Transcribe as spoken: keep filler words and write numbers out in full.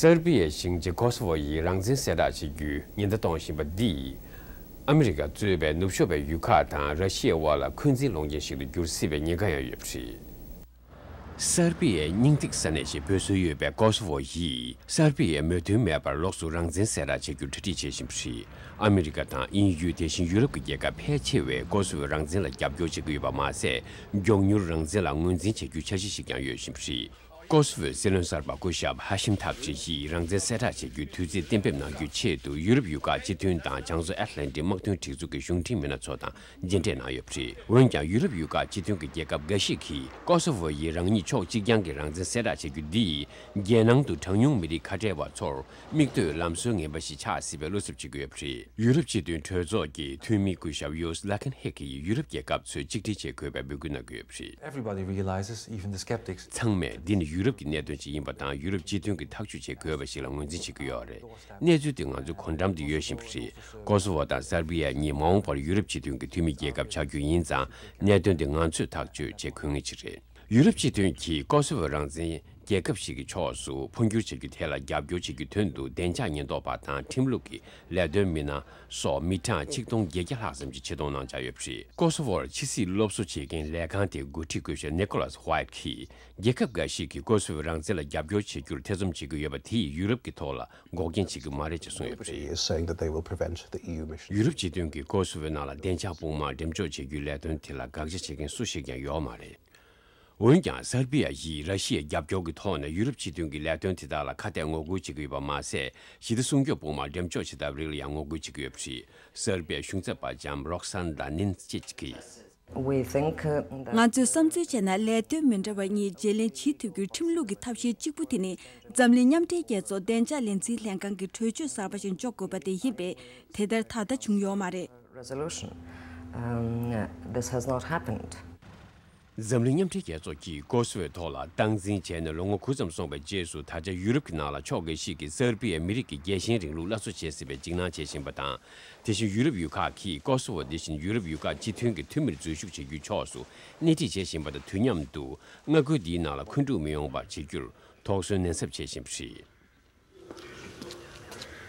སར་བི་ཡའི་ཞིང་ཆེན་ཀོ་སོ་ཝོ་ཡིས་རང་བཙན་གསལ་བསྒྲགས་བྱེད་རྒྱུའི་ཉེན་བརྡ་གཏོང་བཞིན་པ་འདིས། ཨ་མི་རི་ཀ་གཙོས་པའི་ནུབ་ཕྱོགས་པའི་ཡུལ་ཁག་དང་ར་ཤི་ཡའི་དབར་ལ་འཁོན་འཛིན་སློང་རྐྱེན་ཞིག་ཏུ་འགྱུར་སྲིད་པའི་ཉེན་ཁ་ཡང་ཡོད་པ་རེད། སར་བི་ཡའི་སྙིང་ཐིག་ས་གནས་ཞེས་འབོད་སྲོལ་ཡོད་པའི་ཀོ་སོ་ཝོ་ཡིས་སར་བི་ཡའི་མོས་མཐུན་མེད་པར་ལོགས་སུ་རང་བཙན་གསལ་བསྒྲགས་བྱེད་རྒྱུར་གྲ་སྒྲིག་བྱེད་བཞིན་པ་རེད། ཨ་མི་རི་ཀ་དང་དབྱིན་ཡུལ། དེ་བཞིན་ཡུ་རོབ་ཀྱི་རྒྱལ་ཁབ་ཕལ་ཆེ་བས་ཀོ་སོ་ཝོའི་རང་བཙན་ལ་རྒྱབ་སྐྱོར་བྱེད་ཀྱི་ཡོད་པ་མ་ཟད། མགྱོགས་མྱུར་རང་བཙན་ལ་ངོས་འཛིན་བྱེད་རྒྱུའི་འཆར་གཞི་ཞིག་ཀྱང་ཡོད་བཞིན་པ་རེད། ཀོ་སོ་ཝོའི་སྲིད་བློན་གསར་པ་སྐུ་ཞབས་ཧ་ཤིམ་ཐག་ཅི་ཡིས་རང་བཙན་གསལ་བསྒྲགས་བྱེད་རྒྱུའི་དུས་ཚིགས་གཏན་འབེབས་གནང་རྒྱུའི་ཆེད་དུ་ཡུ་རོབ་ཡུལ་ཁག་སྤྱི་མཐུན་དང་བྱང་མཚོ་ཨེཊ་ལན་ཊིག་དམག་དོན་སྒྲིག་འཛུགས་ཀྱི་གཞུང་འབྲེལ་མི་སྣ་ཚོ་དང་མཇལ་འཕྲད་གནང་ཡོད་པ་རེད། འོན་ཀྱང་ཡུ་རོབ་ཡུལ་ཁག་སྤྱི་མཐུན་གྱི་རྒྱལ་ཁབ་འགའ་ཞིག་གིས་ཀོ་སོ་ཝོ་ཡིས་རང་ཉིད་ཕྱོགས་གཅིག་རྐྱང་གི་རང་བཙན་གསལ་བསྒྲགས་བྱེད་རྒྱུ་འདིས་རྒྱལ་ནང་དུ་གྲངས་ཉུང་མི་རིགས་ཁ་བྲལ་བ་ཚོར་མིག་ལྟོས་ལམ་སྲོལ་ངན་པ་ཞིག་ཆགས་སྲིད་པའི་བློ་འཚབ་བྱེད་ཀྱི་ཡོད་པ་རེད། ཡུ་རོབ་སྤྱི་མཐུན་གྲོས་ཚོགས་ཀྱི་འཐུས་མི་སྐུ་ཞབས་ཡོས་ལ་ཁན་ཧེ་ཀི་ཡིས་ཡུ་རོབ་རྒྱལ་ཁབ་ཚོས་གཅིག་སྒྲིལ་བྱེད་དགོས་པའི་འབོད་སྐུལ་གནང་གི་ཡོད་པ་རེད། Everybody realizes, even the skeptics. ཚང་མས་འདི་ནི་ཡུ་རོབ་ཀྱི་གནད་དོན་ཞིག་ཡིན་པ་དང་ཡུ་རོབ་སྤྱི་མཐུན་གྱིས་ཐག་གཅོད་བྱེད་དགོས་པ་ཞིག་ལ་ངོས་འཛིན་བྱེད་ཀྱི་ཡོད་རེད། གནས་ཚུལ་དེ་ང་ཚོའི་གོ་འགྲམ་དུ་ཡོད་བཞིན་པ་རེད། ཀོ་སོ་ཝོ་དང་སར་བི་ཡ་གཉིས་མ་འོངས་པར་ཡུ་རོབ་སྤྱི་མཐུན་གྱི་འཐུས་མི་རྒྱལ་ཁབ་ཆགས་རྒྱུ་ཡིན་ཙང་གནད་དོན་དེ་ང་ཚོས་ཐག་གཅོད་བྱེད་དགོས་ངེས་ཅིག་རེད། ཡུ་རོབ་སྤྱི་མཐུན་གྱིས་ཀོ་སོ་ཝོ་རང་བཙན་རྒྱལ་ཁབ་ཞིག་གི་ཕྱོགས་སུ་འཕོ་འགྱུར་བྱ་རྒྱུ་དེ་ལ་རྒྱབ་སྐྱོར་བྱེད་རྒྱུའི་དོན་དུ་བདེ་འཇགས་ཉེན་རྟོག་པ་དང་ཁྲིམས་ལུགས་ཀྱི་ལས་དོན་མི་སྣ་སོགས་མི་གྲངས་ཆིག་སྟོང་བརྒྱད་བརྒྱ་ལྷག་ཙམ་ཞིག་ཆེད་གཏོང་གནང་འཆར་ཡོད་པ་རེད། ཀོ་སོ་ཝོར་ཕྱི་སྲིད་སློབ་གསོ་བྱེད་མཁན་ལས་ཁང་དེའི་འགོ་ཁྲིད་སྐུ་ཞབས་ནི་ཀོ་ལཱས་ཝའེཊ་གྱིས་རྒྱལ་ཁབ་འགའ་ཞིག་གིས་ཀོ་སོ་ཝོའི་རང་བཙན་ལ་རྒྱབ་སྐྱོར་བྱེད་རྒྱུར་ཐེ་ཚོམ་བྱེད་ཀྱི་ཡོད་པ་དེས་ཡུ་རོབ་ཀྱི་ཐོག་ལ་འགོག་རྐྱེན་བྱེད་ཀྱི་མ་རེད་ཅེས་གསུངས་ཡོད་པ་རེད། Is saying that they will prevent the E U mission. ཡུ་རོབ་སྤྱི་མཐུན་གྱིས་ཀོ་སོ་ཝོའི་ནང་ལ་བདེ་འཇགས་དཔུང་དམག་འགྲེམས་འཇོག་བྱེད་རྒྱུའི་ལས་དོན་དེ་ལ་དགག་བྱ་བྱེད་མཁན་སུ་ཞིག་ཀྱང་ཡོད་མ་རེད། འོན་ཀྱང་སར་བི་ཡ་ཡིས་ར་ཤི་ཡའི་རྒྱབ་སྐྱོར་གྱི་ཐོག་ནས་ཡུ་རོབ་སྤྱི་མཐུན་གྱི་ལས་དོན་དེ་དག་ལ་ཁ་གཏད་ངོ་རྒོལ་བྱེད་ཀྱི་ཡོད་པ་མ་ཟད། ཞི་བདེ་སྲུང་སྐྱོབ་དཔུང་དམག་འགྲེམས་འཇོག་བྱེད་ཐབས་རིགས་ལ་ཡང་ངོ་རྒོལ་བྱེད་ཀྱི་ཡོད་པ་རེད། སར་བི་ཡའི་གཞུང་ཚབ་པ་ལྕམ་རོག་སན་ཌ་ནིན་ཅིཆ་གིས། We think, uh, that ང་ཚོས་བསམ་ཚུལ་བྱས་ན་ལས་དོན་མི་འདྲ་བ་གཉིས་བརྗེ་ལེན་བྱེད་ཐུབ་རྒྱུའི་ཁྲིམས་ལུགས་ཀྱི་ཐབས་ཤེས་གཅིག་པུ་དེ་ནི་འཛམ་གླིང་མཉམ་འབྲེལ་རྒྱལ་ཚོགས་བདེ་འཇགས་ལས་འཛིན་ལྷན་ཁང་གི་གྲོས་ཆོད་གསར་པ་ཞིག་འཇོག་དགོས་པ་དེ་ཡིན་པས་དེ་ལྟར་ད་ལྟ་བྱུང་ཡོད་མ་རེད། Resolution. Um, this has not happened. འཛམ་གླིང་མཉམ་འབྲེལ་རྒྱལ་ཚོགས་ཀྱིས་ཀོ་སོ་ཝོའི་ཐོག་ལ་སྟངས་འཛིན་བྱས་ནས་ལོ་ངོ་དགུ་ཙམ་སོང་བའི་རྗེས་སུ་ད་ཆ་ཡུ་རོབ་ཀྱི་ནང་ལ་ཕྱོགས་འགའ་ཞིག་གིས་སར་བི་ཡའི་མི་རིགས་ཀྱི་རྒྱལ་ཞེན་རིང་ལུགས་སླར་གསོ་བྱེད་སྲིད་པའི་འཇིགས་སྣང་བྱེད་བཞིན་པ་དང་། དེ་བཞིན་ཡུ་རོབ་ཡུལ་ཁག་གིས་ཀོ་སོ་ཝོ་འདི་བཞིན་ཡུ་རོབ་ཡུལ་ཁག་སྤྱི་མཐུན་གྱི་འཐུས་མིར་འཛུལ་ཞུགས་བྱེད་རྒྱུའི་ཕྱོགས་སུ་སྣེ་ཁྲིད་བྱེད་བཞིན་པ་དང་དུས་མཉམ་དུ་མངའ་ཁུལ་འདིའི་ནང་ལ་འཁོན་འཁྲུག་མི་ཡོང་བར་བྱེད་རྒྱུར་དོགས་ཟོན་ནན་གསབ་བྱེད་བཞིན་པ་རེད།